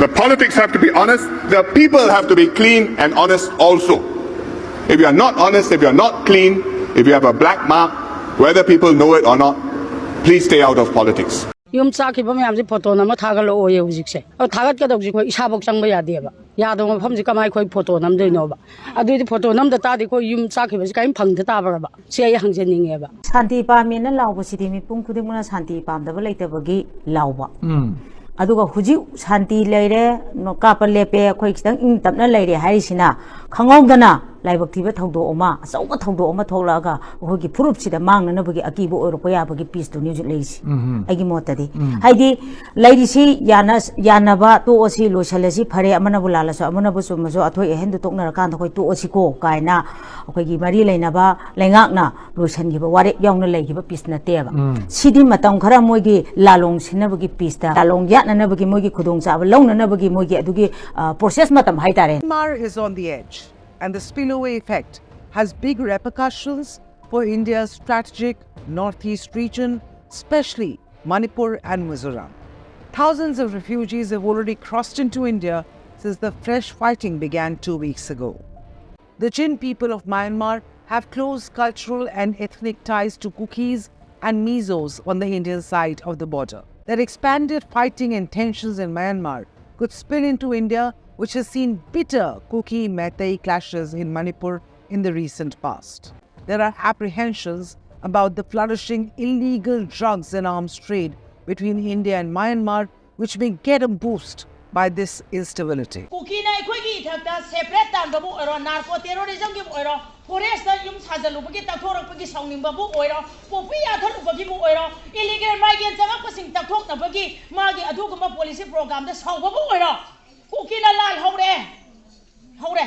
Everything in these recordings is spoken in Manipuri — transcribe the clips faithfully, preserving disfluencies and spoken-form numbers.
The politics have to be honest. The people have to be clean and honest also. If you are not honest, if you are not clean, if you have a black mark, whether people know it or not, please stay out of politics. ꯌꯨꯝ ꯆꯥꯛꯈꯤꯕ ꯃꯌꯥꯝꯁꯦ ꯐꯣꯇꯣ ꯅꯝꯃ ꯊꯥꯒꯠꯂꯛꯑꯣꯌꯦ ꯍꯧꯖꯤꯛꯁꯦ꯫ ꯑꯗꯣ ꯊꯥꯒꯠꯀꯗꯧꯁꯦ ꯑꯩꯈꯣꯏ ꯏꯁꯥꯐꯧ ꯆꯪꯕ ꯌꯥꯗꯦꯕ꯫ ꯌꯥꯗꯕ ꯃꯐꯝꯁꯦ ꯀꯃꯥꯏ ꯑꯩꯈꯣꯏ ꯐꯣꯇꯣ ꯅꯝꯗꯣꯏꯅꯣꯕ? ꯑꯗꯨꯏꯗꯤ ꯐꯣꯇꯣ ꯅꯝꯗ ꯇꯥꯔꯗꯤ ꯑꯩꯈꯣꯏ ꯌꯨꯝ ꯆꯥꯛꯈꯤꯕꯁꯦ ꯀꯔꯤꯝ ꯐꯪꯗ ꯇꯥꯕ꯭ꯔꯕ? ꯁꯤ ꯑꯩ ꯍꯪꯖꯅꯤꯡꯉꯦꯕ꯫ ꯁꯥꯟꯇꯤ ꯄꯥꯝꯃꯦꯅ ꯂꯥꯎꯕꯁꯤꯗꯤ ꯃꯤꯄꯨꯝ ꯈꯨꯗꯤꯡꯃꯛꯅ ꯁꯥꯟꯇꯤ ꯄꯥꯝꯗꯕ ꯂꯩꯇꯕꯒꯤ ꯂꯥꯎꯕ꯫ ꯑꯗꯨꯒ ꯍꯧꯖꯤꯛ ꯁꯥꯟꯇꯤ ꯂꯩꯔꯦ, ꯅꯣ-, ꯀꯥꯞꯄ ꯂꯦꯞꯄꯦ, ꯑꯩꯈꯣꯏ ꯈꯤꯇꯪ ꯏꯪ ꯇꯞꯅ ꯂꯩꯔꯦ ꯍꯥꯏꯔꯤꯁꯤꯅ ꯈꯪꯍꯧꯗꯅ ꯂꯥꯏꯕꯛ ꯊꯤꯕ ꯊꯧꯗꯣꯛ ꯑꯃ, ꯑꯆꯧꯕ ꯊꯧꯗꯣꯛ ꯑꯃ ꯊꯣꯛꯂꯛꯑꯒ ꯑꯩꯈꯣꯏꯒꯤ ꯐꯨꯔꯨꯞꯁꯤꯗ ꯃꯥꯡꯅꯅꯕꯒꯤ ꯑꯀꯤꯕ ꯑꯣꯏꯔꯛꯄ ꯌꯥꯕꯒꯤ ꯄꯤꯁꯇꯨꯅꯤ ꯍꯧꯖꯤꯛ ꯂꯩꯔꯤꯁꯤ꯫ ꯑꯩꯒꯤ ꯃꯣꯠꯇꯗꯤ ꯍꯥꯏꯗꯤ ꯂꯩꯔꯤꯁꯤ ꯌꯥꯅ-, ꯌꯥꯅꯕ ꯇꯣꯛꯑꯁꯤ, ꯂꯣꯏꯁꯤꯜꯂꯁꯤ, ꯐꯔꯦ, ꯑꯃꯅꯕꯨ ꯂꯥꯜꯂꯁꯨ ꯑꯃꯅꯕꯨ ꯆꯨꯝꯃꯁꯨ ꯑꯊꯣꯏ ꯑꯍꯦꯟꯗꯨ ꯇꯣꯛꯅꯔꯀꯥꯟꯗ ꯑꯩꯈꯣꯏ ꯇꯣꯛꯑꯁꯤꯀꯣ ꯀꯥꯏꯅ ꯑꯩꯈꯣꯏꯒꯤ ꯃꯔꯤ ꯂꯩꯅꯕ ꯂꯩꯉꯥꯛꯅ ꯂꯣꯏꯁꯤꯟꯈꯤꯕ ꯋꯥꯔꯦꯞ ꯌꯥꯎꯅ ꯂꯩꯈꯤꯕ ꯄꯤꯁ ꯅꯠꯇꯦꯕ꯫ ꯁꯤꯗꯤ ꯃꯇꯝ ꯈꯔ ꯃꯣꯏꯒꯤ ꯂꯥꯂꯣꯡ ꯁꯤꯟꯅꯕꯒꯤ ꯄꯤꯁꯇ, ꯂꯥꯂꯣꯡ ꯌꯥꯠꯅꯅꯕꯒꯤ ꯃꯣꯏꯒꯤ ꯈꯨꯗꯣꯡꯆꯥꯕ ꯂꯧꯅꯅꯕꯒꯤ ꯃꯣꯏꯒꯤ ꯑꯗꯨꯒꯤ ꯄ꯭ꯔꯣꯁꯦꯁ ꯃꯇꯝ ꯍꯥꯏꯇꯥꯔꯦ꯫ Myanmar is on the edge, and the spillover effect has big repercussions for India's strategic northeast region, especially Manipur and Mizoram. Thousands of refugees have already crossed into India since the fresh fighting began two weeks ago. The Chin people of Myanmar have close cultural and ethnic ties to Kukis and Mizos on the Indian side of the border. Their expanded fighting and tensions in Myanmar could spill into India, which has seen bitter Kuki Meitei clashes in Manipur in the recent past. There are apprehensions about the flourishing illegal drugs and arms trade between India and Myanmar, which may get a boost by this instability. ꯀꯨꯀꯤꯅ ꯑꯩꯈꯣꯏꯒꯤ ꯏꯊꯛꯇ ꯁꯦꯄꯔꯦꯠ ꯇꯥꯟꯕꯕꯨ ꯑꯣꯏꯔꯣ, ꯅꯥꯔꯀꯣ ꯇꯦꯔꯣꯔꯤꯖꯝꯒꯤꯕꯨ ꯑꯣꯏꯔꯣ, ꯐꯣꯔꯦꯁꯇ ꯌꯨꯝ ꯁꯥꯖꯜꯂꯨꯕꯒꯤ ꯇꯛꯊꯣꯔꯛꯄꯒꯤ ꯁꯥꯎꯅꯤꯡꯕꯕꯨ ꯑꯣꯏꯔꯣ, ꯄꯣꯄꯤ ꯌꯥꯊꯠꯂꯨꯕꯒꯤꯕꯨ ꯑꯣꯏꯔꯣ, ꯏꯂꯤꯒꯦꯜ ꯃꯥꯏꯒ꯭ꯔꯦꯟ ꯆꯪꯉꯛꯄꯁꯤꯡ ꯇꯛꯊꯣꯛꯅꯕꯒꯤ ꯃꯥꯒꯤ ꯑꯗꯨꯒꯨꯝꯕ ꯄꯣꯂꯤꯁꯤ ꯄ꯭ꯔꯣꯒ꯭ꯔꯥꯝꯗ ꯁꯥꯎꯕꯕꯨ ꯑꯣꯏꯔꯣ, ꯀꯨꯀꯤꯅ ꯂꯥꯜ ꯍꯧꯔꯦ꯫ ꯍꯧꯔꯦ꯫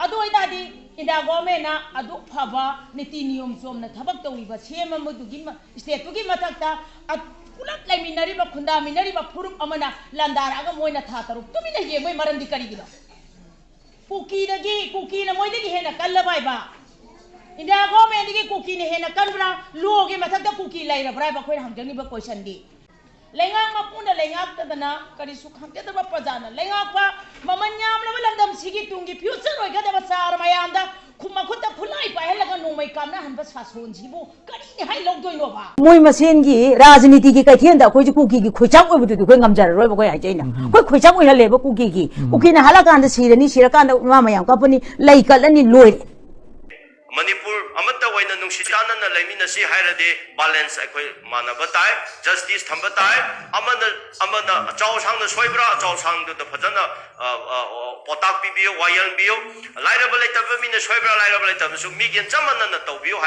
ꯑꯗꯨ ꯑꯣꯏꯇꯥꯔꯗꯤ ꯏꯟꯗꯤꯌꯥ ꯒꯣꯔꯃꯦꯟꯅ ꯑꯗꯨꯛ ꯐꯕ ꯅꯤꯇꯤ ꯅꯤꯌꯣꯝ ꯆꯣꯝꯅ ꯊꯕꯛ ꯇꯧꯔꯤꯕ ꯁꯤ ꯑꯦꯝ ꯑꯃꯗꯨꯒꯤ ꯃ-, ꯁ꯭ꯇꯦꯠꯇꯨꯒꯤ ꯃꯊꯛꯇ ꯑ-, ꯄꯨꯂꯞ ꯂꯩꯃꯤꯟꯅꯔꯤꯕ, ꯈꯨꯟꯗꯥꯃꯤꯟꯅꯔꯤꯕ ꯐꯨꯔꯨꯞ ꯑꯃꯅ ꯂꯥꯟꯗꯥꯔꯛꯑꯒ ꯃꯣꯏꯅ ꯊꯥ ꯇꯔꯨꯛ ꯇꯨꯃꯤꯟꯅ ꯌꯦꯡꯕꯒꯤ ꯃꯔꯝꯗꯤ ꯀꯔꯤꯒꯤꯅꯣ? ꯀꯨꯀꯤꯗꯒꯤ, ꯀꯨꯀꯤꯅ ꯃꯣꯏꯗꯒꯤ ꯍꯦꯟꯅ ꯀꯜꯂꯕ ꯍꯥꯏꯕ? ꯏꯟꯗꯤꯌꯥ ꯒꯣꯔꯃꯦꯟꯗꯒꯤ ꯀꯨꯀꯤꯅ ꯍꯦꯟꯅ ꯀꯟꯕ꯭ꯔꯥ? ꯂꯣꯒꯤ ꯃꯊꯛꯇ ꯀꯨꯀꯤ ꯂꯩꯔꯕ꯭ꯔꯥ ꯍꯥꯏꯕ ꯑꯩꯈꯣꯏꯅ ꯍꯪꯖꯅꯤꯡꯕ ꯀꯣꯏꯁꯟꯗꯤ꯫ ꯂꯩꯉꯥꯛ ꯃꯄꯨꯅ ꯂꯩꯉꯥꯛꯇꯗꯅ ꯀꯔꯤꯁꯨ ꯈꯪꯖꯗꯕ ꯄ꯭ꯔꯖꯥꯅ ꯂꯩꯉꯥꯛꯄ, ꯃꯃꯜ ꯌꯥꯝꯂꯕ ꯂꯝꯗꯝꯁꯤꯒꯤ ꯇꯨꯡꯒꯤ future ꯑꯣꯏꯒꯗꯕ ꯆꯥꯔ ꯃꯌꯥꯝꯗ ꯈꯨ-, ꯃꯈꯨꯠꯇ ꯈꯨꯠꯂꯥꯏ ꯄꯥꯏꯍꯜꯂꯒ ꯅꯣꯡꯃꯩ ꯀꯥꯞꯅꯍꯟꯕ ꯁꯥꯁꯣꯟꯁꯤꯕꯨ ꯀꯔꯤꯅꯤ ꯍꯥꯏ ꯂꯧꯗꯣꯏꯅꯣꯕ? ꯃꯣꯏ ꯃꯁꯦꯟꯒꯤ ꯔꯥꯖꯅꯤꯇꯤꯒꯤ ꯀꯩꯊꯦꯜꯗ ꯑꯩꯈꯣꯏꯁꯨ ꯀꯨꯀꯤꯒꯤ ꯈꯣꯏꯆꯥꯛ ꯑꯣꯏꯕꯗꯨꯗꯤ ꯑꯩꯈꯣꯏ ꯉꯝꯖꯔꯔꯣꯏꯕ, ꯑꯩꯈꯣꯏ ꯍꯥꯏꯖꯩꯅ꯫ ꯎꯝ꯫ ꯑꯩꯈꯣꯏ ꯈꯣꯏꯆꯥꯛ ꯑꯣꯏꯍꯜꯂꯦꯕ ꯀꯨꯀꯤꯒꯤ꯫ ꯎꯝ꯫ ꯀꯨꯀꯤꯅ ꯍꯜꯂꯛꯀꯥꯟꯗ ꯁꯤꯔꯅꯤ, ꯁꯤꯔꯀꯥꯟꯗ ꯃꯥ ꯃꯌꯥꯝ ꯀꯞꯄꯅꯤ, ꯂꯩ ꯀꯠꯂꯅꯤ, ꯂꯣꯏꯔꯦ꯫ ꯃꯅꯤꯄꯨꯔ ꯑꯃꯠꯇ ꯑꯣꯏꯅ ꯅꯨꯡꯁꯤ ꯆꯥꯟꯅꯅ ꯂꯩꯃꯤꯟꯅꯁꯤ ꯍꯥꯏꯔꯗꯤ balance ꯑꯩꯈꯣꯏ ꯃꯥꯟꯅꯕ ꯇꯥꯏ, justice ꯊꯝꯕ ꯇꯥꯏ꯫ ꯑꯃꯅ, ꯑꯃꯅ ꯑꯆꯧ ꯑꯁꯥꯡꯅ ꯁꯣꯏꯕ꯭ꯔꯥ, ꯑꯆꯧ ꯑꯁꯥꯡꯗꯨꯗ ꯐꯖꯅ, ꯑ, ꯑ, ꯄꯥꯎꯇꯥꯛ ꯄꯤꯕꯤꯌꯨ, ꯋꯥꯌꯦꯜ ꯄꯤꯌꯨ꯫ ꯂꯥꯏꯔꯕ ꯂꯩꯇꯕ ꯃꯤꯅ ꯁꯣꯏꯕ꯭ꯔꯥ, ꯂꯥꯏꯔꯕ ꯂꯩꯇꯕꯁꯨ ꯃꯤꯒꯤ ꯆꯞ ꯃꯥꯟꯅꯅ ꯇꯧꯕꯤꯌꯨ ꯍꯥꯏ꯫